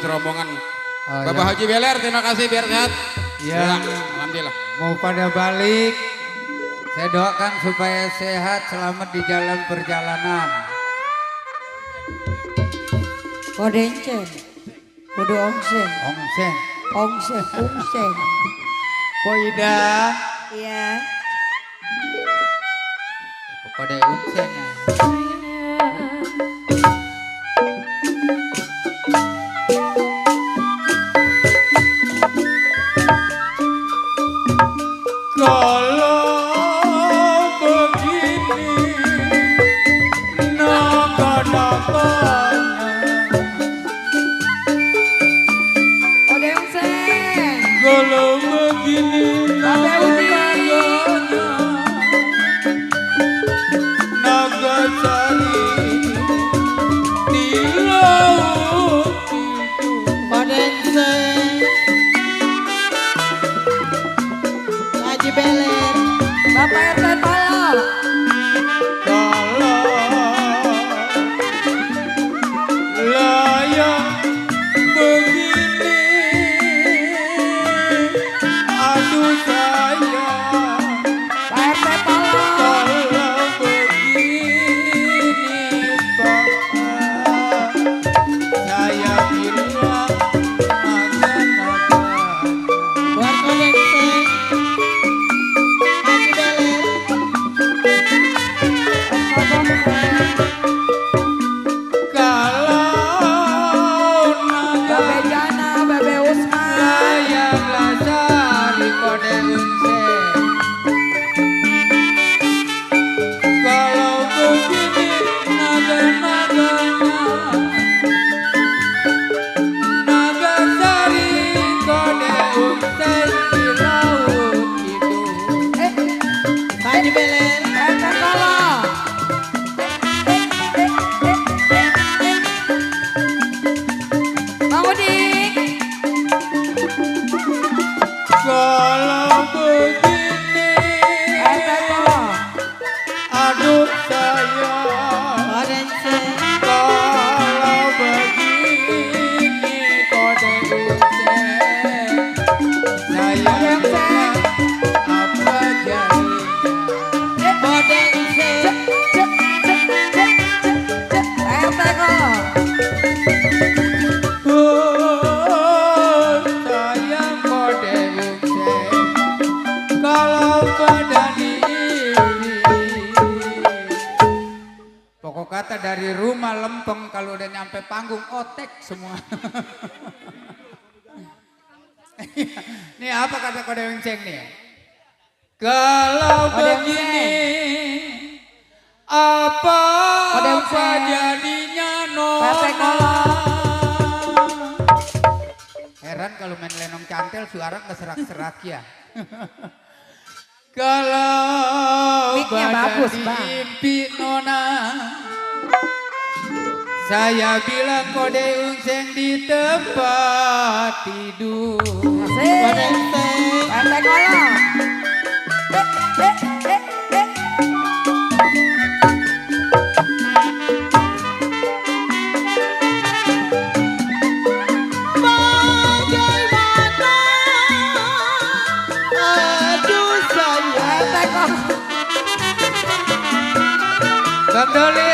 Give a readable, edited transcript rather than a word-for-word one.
serombongan. Oh, Bapak Haji Beler, terima kasih biar sehat. Yang alhamdulillah. mau pada balik, saya doakan supaya sehat, selamat di jalan perjalanan. Kodencen, kode ongsen, Ongsen, ongsen. Poida, Iya. kode ongsen ya. Kode ongsen. Kalau begini Babe Udi. Nagasari di laut Kodencen. Haji Beler. Bapak RT Tolong. layak begini. Aduh sayang. Pak RT Tolong. Kalau begini Bapak, saya bilang naga-naga. Buat Kodencen. Haji Beler. Kalau naga Babe Jana, Babe Usman. layaklah cari kode unsen. Kalau begini naga-naganya, naga cari kode unsen di laut itu. Haji Beler. RT Tolong. Bang Udik. Kalau begini, RT Tolong. aduh sayang. Kodencen. Kalau begini kode unsen, saya bilang apa jadinya? Kodencen. RT Tolong. Oh, sayang kode unsen, kalau badan ini. Pokok kata dari rumah lempeng, kalau udah nyampe panggung otek semua. Nih apa kata kode unsen nih? Kalau Kode begini apa Kode apa unsen. jadinya Pesek nona. Heran kalau main lenong cantel suara ngeserak-serak ya. Kalau Mic-nya bagus, Bang. diimpi nona, saya bilang kode unsen di tempat tidur. Kodencen. RT Tolong. Bang Doli